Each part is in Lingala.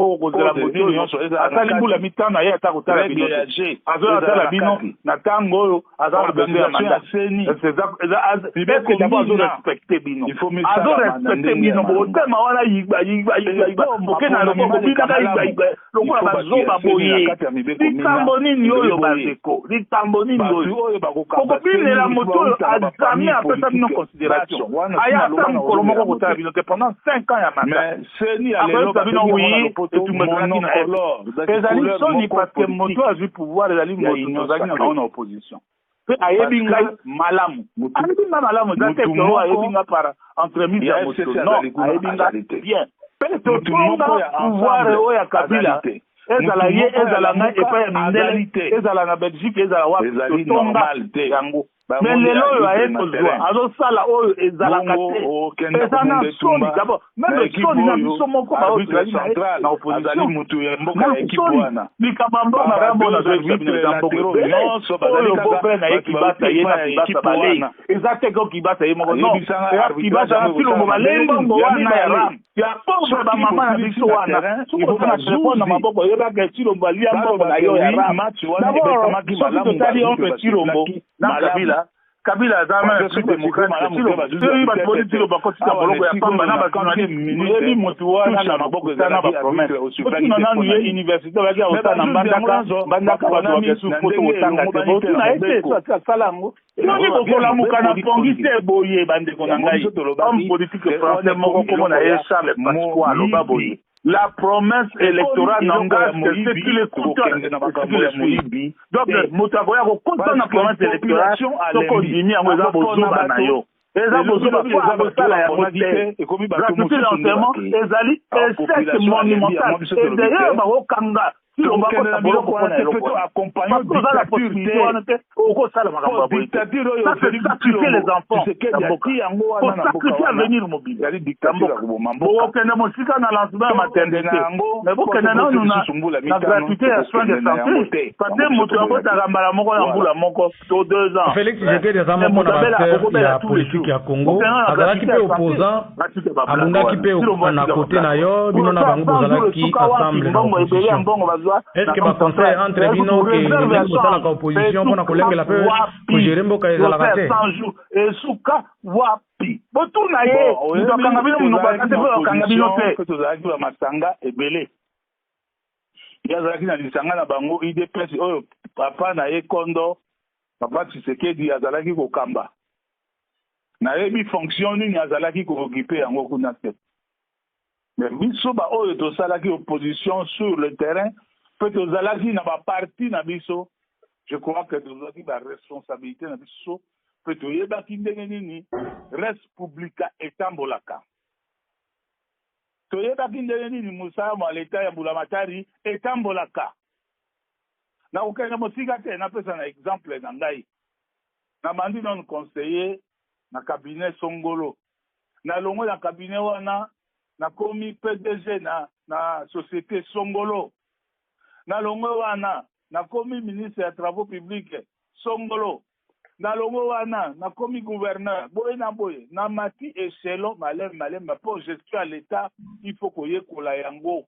Okozela moto oyo asali mbula 5 aye ata kotala bino te, azoya atala bino na ntango oyo aza na besoin ya mandat. Est-ce d'abord azorespecte bino? Azorespecte bino? Botema wana yigba yigba yigba yigba, okende na loboko, binaka yigba yigba lokola bazoba boye. Likambo nini oyo, bandeko? Likambo nini oyo bokobinela moto oyo azami apesa bino considération, aya ata mokolo moko kotala bino te pendant 5 ans ya mandat? Akoyebisa bino oui, etumba ezalaki na est. Ezali soni, parce que moto azwi pouvoir ezali moto tozalaki na bango na opposition, mpe ayebi ngai malamu. Ayebi ngai malamu, eza te ke oyo ayebi nga par entremise ya moto, non, ayebi nga bien. Mpe totonga pouvoir oyo ya Kabila, ezala ye, ezala ngai, epai ya mindele, ezala na Belgique, ezala wapi, totonga yango. Mais lelo oyo aye kozwa, azosala oyo ezalaka te. Eza na soni d'abord, même soni na biso moko baoyo tozali na opposition, na soni. Likambo ya mbongo, rambo, nazoyebisa bino, eza mbongo ebele oyo beau-frère na ye Kibasa, ye na Kibasa balei. Eza te ko Kibasa ye moko, non, eza Kibasa na Tshilombo balei mbongo wana ya RAM, ya pauvre bamama na biso wana. Soki oza na telefone na maboko, oyebaka Tshilombo alia mbongo na yo ya RAM. D'abord, soki totali oncle Tshilombo na Kabila, Kabila aza même plus démocrate que Tshilombo. Soki bato boni Tshilombo akotisa boloko ya pamba na bajournaliste, oyebi motu wana na maboko na bapromesse. Otuna nanu ye, université oyaki akosala na Mbandaka, Mbandaka bato bakesu poto kotanga te. Botuna ye te so asi asala yango. Noni bokolamuka na pongi te boye, bandeko na ngai? Homme politique français moko, kombo na ye Charles Pasqua, aloba boye: "La promesse électorale n'engage que ceux qui l'écoutent et ceux qui le suivent." Donc moto akoya kokota na promesse électorale, soki ondimi yango, eza bozoba na yo, eza bozoba, po akosala yango te. Gratuité d'enseignement ezali échec monumental, et d'ailleurs bakokanga Tshilombo, akota boloko mpona eloko wana, parce que oza na possibilité wana te, okosala makambo ya boye te. Ça, c'est sacrifier les enfants ya mboka, kosacrifier avenir mobile ya mboka. Bokokende mosika na lancement ya maternité, mais bokende nanu na gratuité ya soin de santé, parce que moto abotaka mbala moko na mbula moko to 2 ans. Félix Tshisekedi aza moko na baacteur ya politique ya Congo, azalaki mpe opposant, abundaki mpe na côté na yo. Bino na bango bozalaki ensemble na opposition. Est ce que baconseil entre bino ke ndenge bosalaka opposition mpona kolengela mpe kogérer mboka ezalaka te? Esuka wapi? Botuna ye. Moto akanga bino monoko ata te, mpe akanga bino te. Tozalaki bamasanga ebele. Ye azalaki na lisanga na bango UDPS, oyo papa na ye kondo papa Tshisekedi azalaki kokamba. Nayebi fonction nini azalaki kooccuper yango kuna te. Mais biso baoyo tosalaki opposition sur le terrain mpe tozalaki na baparti na biso, je crois que tozwaki baresponsabilité na biso mpe toyebaki ndenge nini res publica etambolaka, toyebaki ndenge nini mosala mwa leta ya mbulamatari etambolaka. Nakokende mosika te, napesa na exemple na ngai. Nabandi nanu conseiller na cabinet songolo, nalongwe na cabinet wana, nakomi PDG na société songolo, nalongwe wana, nakomi ministre ya travaux publics songolo, nalongwe wana, nakomi gouverneur. Boye na boye, namati échelon malembe malembe, mpo gestion ya l'état, il faut koyekola yango,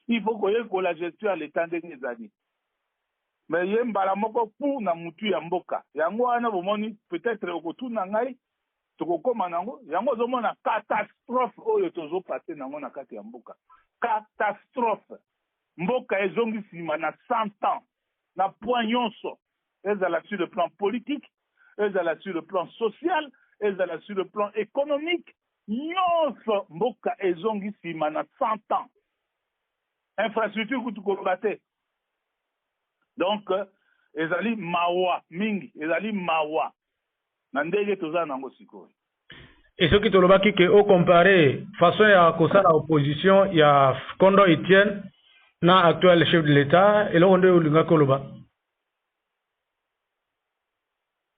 il faut koyekola gestion ya l'état ndenge ezali. Mais ye mbala moko pu na mutu ya mboka yango wana. Bomoni, peut-être okotuna ngai, tokokóma nango yango. Ozomona catastrophe oyo tozopasser nango na kati ya mboka, catastrophe. Mboka ezongi nsima na 100 ans na point nyonso, ezala sur le plan politique, ezala sur le plan social, ezala sur le plan économique, nyonso mboka ezongi nsima na 100 ans. Infrastructure kutu koloba te. Donc ezali mawa mingi, ezali mawa na ndenge toza nango sikoyo. E soki tolobaki ke ocompare façon ya kosala opposition ya kondo Etienne na actuel chef de l'État, eloko nde olingaki oloba?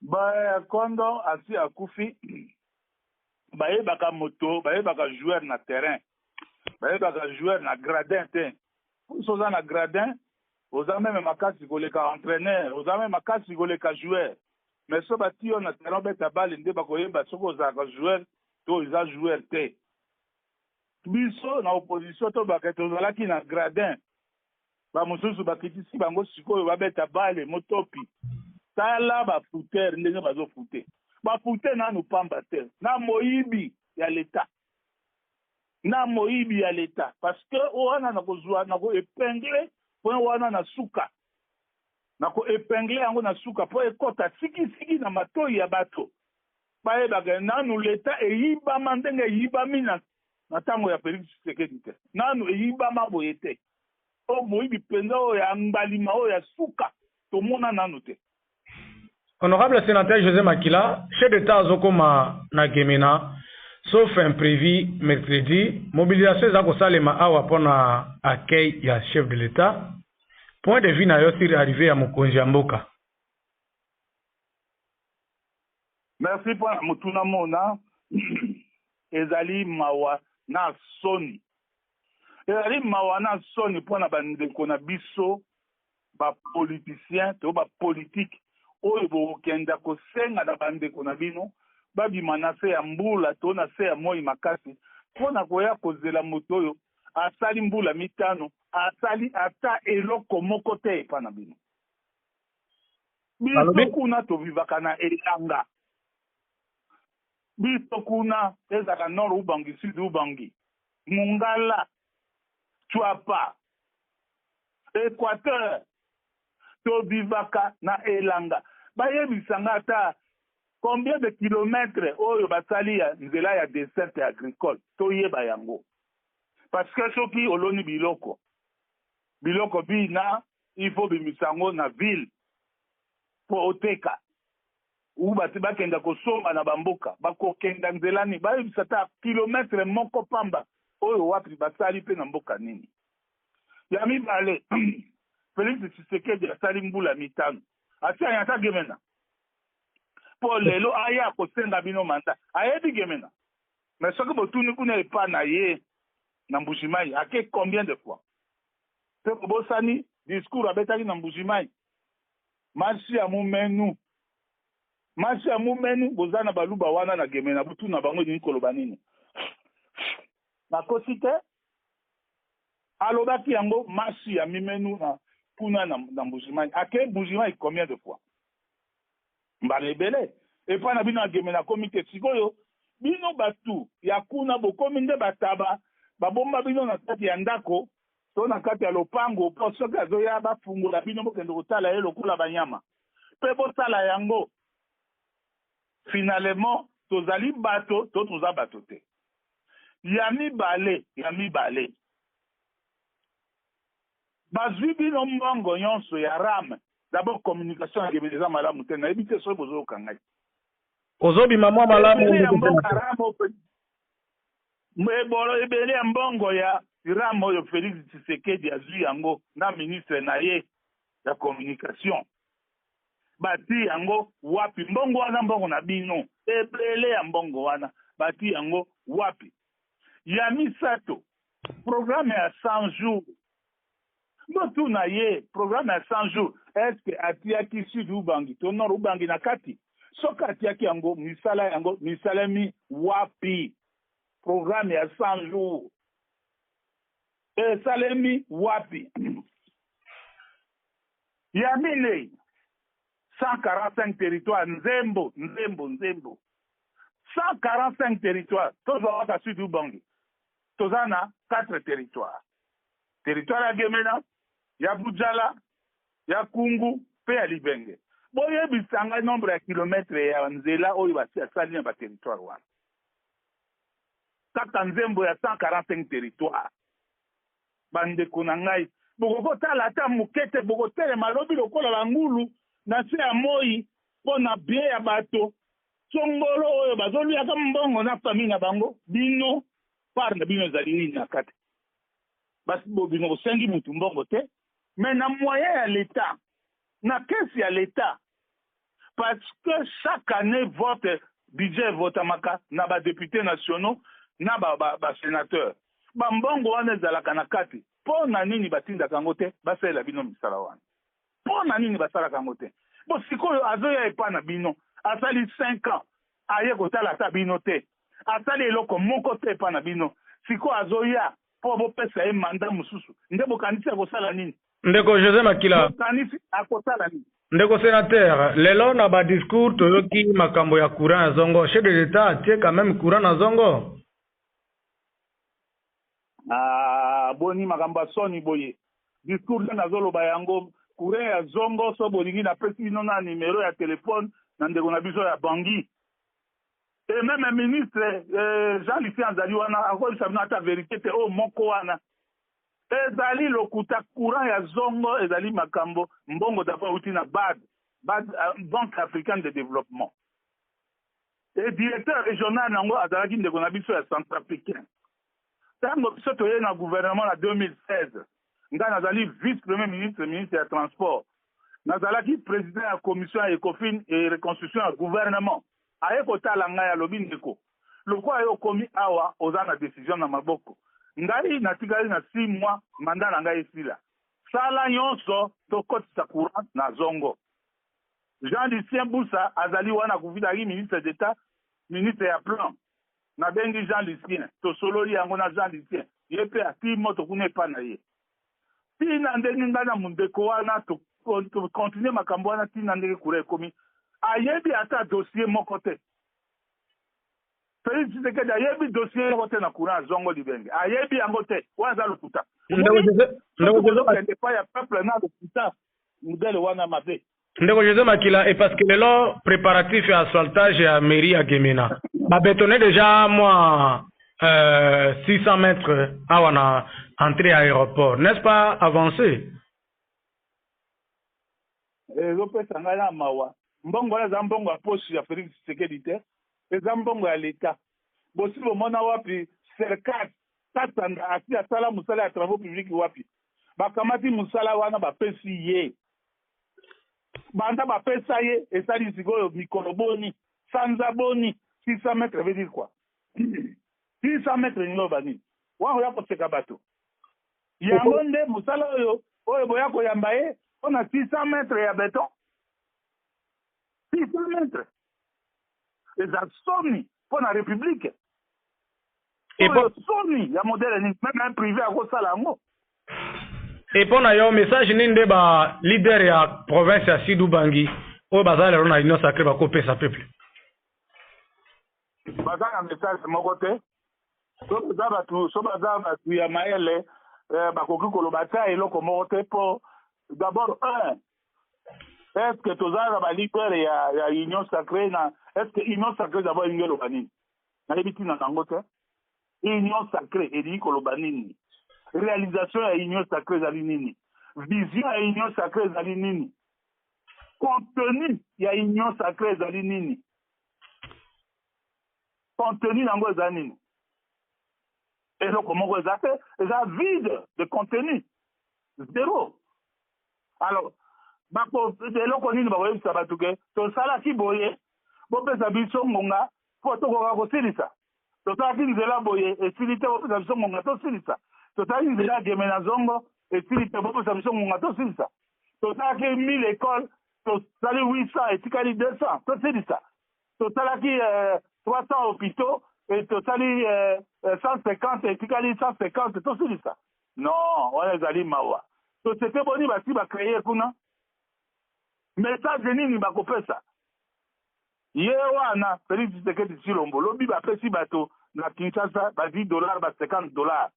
Ba kondo asi akufi. Bayebaka moto, bayebaka joueur na terrain, bayebaka joueur na gradin te. So oza na gradin, oza même makasi koleka entraîneur, oza même makasi koleka joueur. Mais so bati yo na terrain, obeta bale, nde bakoyeba soki ozalaka joueur to eza joueur te. Biso na opposition tobaka tozalaki na gradin, bamosusu bakitisi bango sikoyo babeta bale motopi. Tala bafoutere ndenge bazofute, bafute nanu pamba te na moyibi ya leta, na moyibi ya leta, parce que wana nakozwa, nako épingler point wana na suka, nako épingler yango na suka mpo ekɔta sikisiki na matoi ya bato, bayebaka nanu leta eyibama ndenge eyibami na ntango ya Félix Tshisekedi te. Nanu eyibama boye te. Oyo moyibi mpenza, oyo ya mbalima, oyo ya suka, tomona nanu te. Honorable sénateur José Makila, chef d'État azokoma na Gemena, sauf imprévu, mercredi. Mobilisation eza kosalema awa mpona accueil ya chef de l'État. Point de vue na yo sur arrivée ya mokonzi ya mboka? Merci mpo na motuna mona. Ezali mawa na soni, ezali mawa na soni mpo na bandeko na biso bapoliticien to bapolitike oyo bokokenda kosenga na bandeko na bino babima na se ya mbula to na se ya moi makasi mpo na koya kozela moto oyo asali mbula 5, asali ata eloko moko te epa na bino. Biso kuna tovivaka na elanga. Biso kuna, ezalaka Nord Ubangi, Sud Ubangi, Mongala, Tshuapa, Équateur, tovivaka na elanga. Bayebisanga ata combien de kilomètre oyo basali ya nzela ya desserte agricole, toyeba yango, parce que soki oloni biloko, biloko bina, il faut bimisa yango na ville mpo oteka ou bato bakenda kosomba na bamboka. Bakokenda nzela nini? Bayebisa ata kilomètre moko pamba oyo wapi basali mpe na mboka nini. Ya mibale, Félix Tshisekedi asali mbula 5, atiani ata Gemena mpo lelo aya kosenga bino mandat? Ayebi Gemena? Mais soki botuni kuna epa na ye na Mbujimai, ake combien de fois? Mpe bobosani discours abetaki na Mbujimai, masi ya mumenu, masi ya mumenu. Boza na baluba wana na Gemena, botuna bango elingi koloba nini. Nakosi te, alobaki yango, masi ya mimenu na kuna na Mbujimai. Ake Mbujimai combien de fois? Mbala ebele. Epai na bino ya Gemena akomi te. Sikoyo bino bato ya kuna bokomi nde bataba, babomba bino na kati ya ndako to na kati ya lopango, mpo soki azoya bafungola bino, bokende kotala ye lokola banyama mpe bosala yango. Finalement tozali bato to toza bato te? Ya mibale, bazwi bino mbongo nyonso ya RAM. D'abord, communication ya Gemena eza malamu te, nayebi te soki bozoyoka ngai. Ozobima mwa malamu. Ebele ya mbongo RAM, ebele ya mbongo ya RAM oyo Félix Tshisekedi azwi yango na ministre na ye ya communication, bati yango wapi? Mbongo wana, mbongo na bino, ebele ya mbongo wana, bati yango wapi? Ya misato, programme ya 100 jours. Botuna ye, programme ya 100 jours, est-ce atiaki Sud Ubangi to Nord Ubangi na kati? Soki atiaki yango, misala yango misalemi wapi? Programme ya 100 jours esalemi wapi? Ya minei, 145 territoire. Nzembo, nzembo, nzembo, 145 territoire. Tozwa kaka Sud Ubangi, toza na 4 territoire: territoire ya Gemena, ya Budjala, ya Kungu mpe ya Libenge. Boyebisa ngai nombre ya kilomètre ya nzela oyo basi asali na baterritoire wana. Kaka nzembo ya 145 territoire. Bandeko na ngai, bokokotala ata moke te? Bokotelema lobi lokola bangulu na se ya moi mpo na bien ya bato songolo oyo bazoliaka mbongo na famille na bango? Bino, part na bino ezali nini na kati? Basi bino bosengi mutu mbongo te, mais na moyen ya l'État, na caisse ya l'État, parce que chaque année vote budget evotamaka na badéputés nationaux na basénateur, ba bambongo wana ezalaka na kati. Mpo na nini batindaka yango te basalela bino misala wana? Mpo na nini basalaka yango te? Bo sikoyo azoya epa na bino, asali 5 ans, aye kotala ata bino te, asali eloko moko te epa na bino. Sikoyo azoya mpo bopesa ye mandat mosusu, nde bokanisi akosala nini? Ndeko José Makila. Bokanisi akosala nini? Ndeko sénateur, lelo na ba discours toyoki makambo ya courant ya zongo. Chef de l'État atie quand même courant na zongo. Ah, boni makambo ya soni boye. Discours nde nazoloba yango, courant ya zongo, so bolingi napesi bino na numero ya telefone na ndeko na biso ya Bangui. Et même ministre Jean Lucien azali wana, akoyebisa bino ata vérité te oyo moko wana. Ezali lokuta. Courant ya zongo ezali makambo mbongo d'abord euti na BAD, BAD, Banque africaine de développement. Et directeur régional yango azalaki ndeko na biso ya centrafricain. Ntango biso toye na gouvernement na 2016, ngai nazali vice premier ministre, ministre ya transport, nazalaki président ya commission ya Ecofin et reconstruction ya gouvernement. Aye kotala ngai, alobi: "Ndeko, lokola yo okomi awa, oza na décision na maboko. Ngai natikali na 6 mois mandat na ngai esila. Sala nyonso tokotisa courant na zongo." Jean Lucien Busa azali wana, akufitaki ministre d'État, ministre ya plan. Nabengi Jean Lucien, tosololi yango na Jean Lucien, ye mpe atii moto kuna epa na ye. Ntina ndenge ngai na mondeko wana tocontinuer makambo wana, ntina ndenge courant ekomi, ayebi ata dossier moko te. Félix Tshisekedi ayebi dossier moko te na courant ya Zongo Libenge, ayebi yango te. Wana aza lokuta. Okende epai ya peuple na lokuta modèle wana, mabe. Ndeko José Makila, et parce que lelo préparatif ya asphaltage ya mairie ya Gemena, babétonner déjà mwa 600 mètres awa na entrée ya aéroport, n'est-ce pas avancé? Ezopesa ngai na mawa. Mbongo wana eza mbongo ya poche ya Félix Tshisekedi te, eza mbongo ya leta. Bosi bomona wapi Sercat Katanda asi asala mosala ya travaux publics? Wapi bakamati mosala wana bapesi ye? Banda bapesa ye, esali sikoyo mikolo boni, sanza boni? 600 mètres veut dire quoi? 600 mètres elingi loba nini? Wana oya koseka bato. Yango nde mosala oyo boya koyamba ye mpona 600 mètres ya béton. 600 mètres eza soni mpo na république oyo. Soni ya modèle nini? Même un privé akosala yango. E mpo na yo, message nini nde ba leader ya province ya Sud Ubangi oyo baza lelo na Union sacrée bakopesa peuple? Baza na message moko te. So baza bato, so baza bato ya mayele, bakoki koloba ta eloko moko te. Mpo d'abord un, est ce que toza na baleader ya Union sacrée na, est ce que Union sacrée d'abord elingi eloba nini? Nayebi ntina nango te. Union sacrée elingi koloba nini? Réalisation ya Union sacrée ezali nini? Vision ya Union sacrée ezali nini? Contenu ya Union sacrée ezali nini? Contenu yango eza nini? Eloko moko eza te, eza vide de contenu, zéro. Alors bako eloko nini bakoyebisa bato ke tosalaki boye, bopesa biso ngonga mpo tokoka kosilisa? Tosalaki nzela boye, esili te, bopesa biso ngonga tosilisa. Tosalaki nzela ya Gemena Zongo, esili te, bopesa biso ngonga tosilisa. Tosalaki 1000 école, tosali 800, etikali 200, tosilisa. Tosalaki 300 hôpitaux, tosali 150, etikali 150, tosilisa. Non, wana ezali mawa. Société boni basi bacréer kuna? Message nini bakopesa ye wana Félix Tshisekedi Tshilombo? Lobi bapesi bato na Kinshasa ba 10 $, ba 50 $,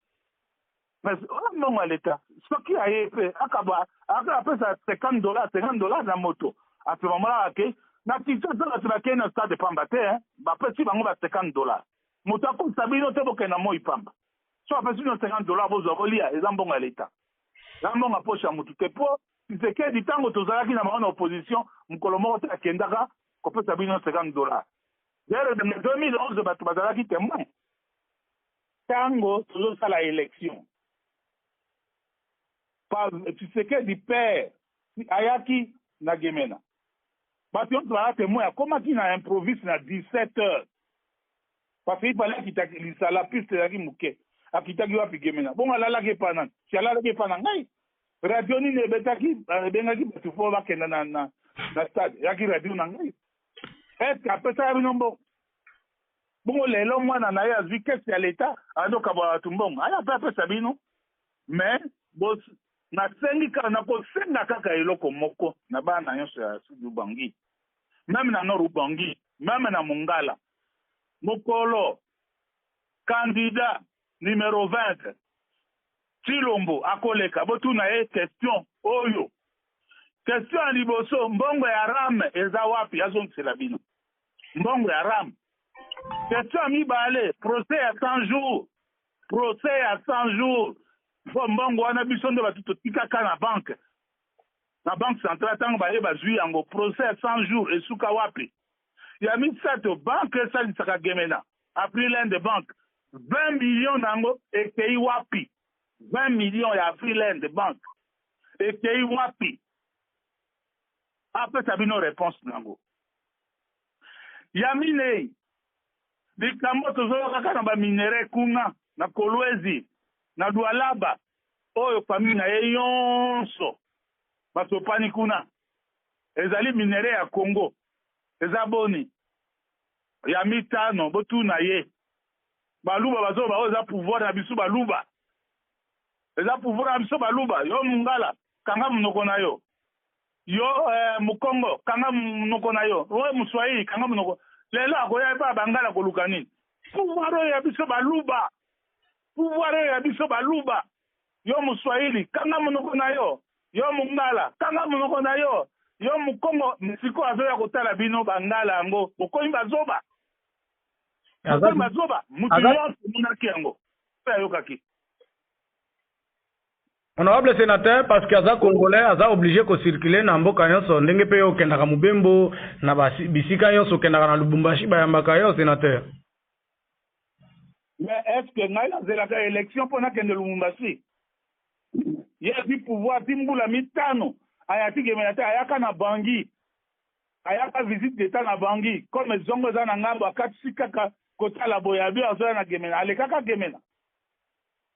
mais oyo mbongo ya leta. Soki aye mpe akaba, apesa 50 $, 50 $ na moto, asebamonaka ke na Kinshasa bato bakei na stade pamba te, bapesi bango ba 50 $. Moto akosa bino te, bokende na moi pamba. So apesi bino 50 $, bozwa bolia. Eza mbongo ya leta, eza mbongo ya poche ya motu te. Mpo Tshisekedi, ntango tozalaki na bango na opposition, mokolo moko te akendaka kopesa bino 50 $. D'ailleurs, na 2011 bato bazalaki témoin ntango tozosala élection. Tshisekedi père ayaki na Gemena, bato nyonso baza témoin. Akomaki na improviste na 17 heures parce que il fallait akitaki lisala, piste ezalaki moke. Akitaki wapi? Gemena. Bongo alalaki epa nani? Si alalaki epa na ngai. Radio nini ebetaki, ebengaki bato fo bakenda na stade? Eyaki radio na ngai. Est-ce apesaka bino mbongo? Bongo lelo mwana na ye azwi caisse ya leta, azokabola bato mbongo, aya mpe apesa bino. Mais nasengi kaka, nakosenga kaka eloko moko na bana nyonso ya Sud Ubangi, meme na Nord Ubangi, meme na Mongala. Mokolo candidat numero 20 Tshilombo akoleka, botuna ye question oyo. Question ya liboso, mbongo ya RAM eza wapi? Azongisela bino mbongo ya RAM. Question ya mibale, procès ya 100 jours, procès ya 100 jours mpo mbongo wana biso nde bato totikaka na banque, na banque centrale, ntango baye bazwi yango, procès ya 100 jours esuka wapi? Ya misato, banque esalisaka Gemena, Afriland Bank, 20 millions na yango ekei wapi? 20 millions ya Afriland Bank ekei wapi? Apesa bino réponse na yango. Ya minei, likambo tozoyoka kaka na baminerais kuna na Kolwezi, na Lualaba, oyo famille na ye nyonso basopani kuna, ezali minerais ya Congo, eza boni? Ya mitano, botuna ye, baluba bazoba, oyo eza pouvoir na biso baluba, eza pouvoir na biso baluba. Yo Mongala, kanga monoko na yo. Yo Mokongo, kanga monoko na yo. Oyo Moswahili, kanga monoko. Lelo akoya epa bangala koluka nini? Pouvoir oyo ya biso baluba, pouvoir oyo ya biso baluba. Yo Moswahili, kanga monoko na yo. Yo Mongala, kanga monoko na yo. Yo Mokongo, sikoyo azoya kotala bino bangala yango, bokomi bazoba, bokomi bazoba. Motu nyonso omonaki yango mpe ayokaki. Honorable sénateur, parce que aza congolais, aza obligé kocirculer na mboka nyonso, ndenge mpe yo okendaka mobembo na bisika nyonso, okendaka na Lubumbashi, bayambaka yo, sénateur. Mais est ce que ngai nazelaka élection mpo nakende Lubumbashi? Ye azwi pouvoir ti mbula 5, ayaki Gemena te, ayaka na Bangi, ayaka visite d'état na Bangi, comme zongo eza na ngambo, akatisi kaka kotala boye, abi azoya na Gemena, alekaka Gemena,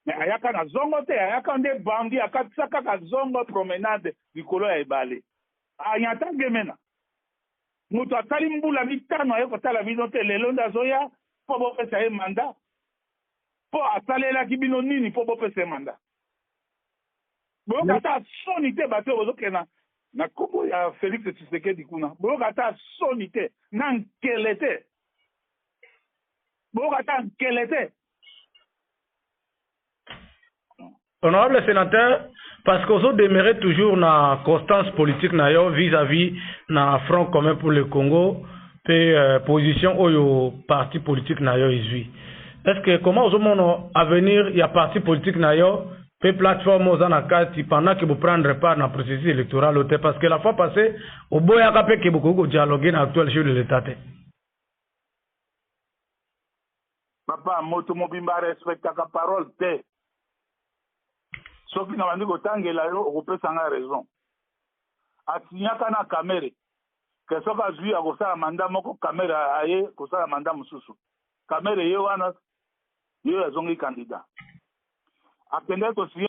mais ayaka na zongo te, ayaka nde Bangi, akatisa kaka zongo, promenade likolo ya ebale, anyata Gemena. Moto asali mbula 5 aye kotala bino te, lelo nde azoya mpo bopesa ye mandat. Mpo asalelaki bino nini mpo bopesa ye mandat? Boyoka ata soni te, bato oyo bozokende na nkombo ya Félix Tshisekedi kuna, boyoka ata soni te na nkele te, boyoka ata nkele te. Honorable sénateur, parce que ozodemeurer toujours na constance politique na yo vis-à-vis na Front commun pour le Congo mpe position oyo parti politique na yo ezwi, est ce que comment ozomona avenir ya parti politique na yo mpe plateforme oza na kati pendant que boprendre part na processus électoral te? Parce que la fois passée oboyaka mpe ke bokoki kodialogue na actuel chef de l'état te. Papa, moto mobimba arespectaka parole te. Soki nabandi kotangela yo, okopesa ngai raison. Asinyaka na Kamerhe ke soki azwi, akosala mandat moko. Kamerhe aye kosala mandat mosusu. Kamerhe ye wana, ye oyo azongi candidat, akendaki kosinye.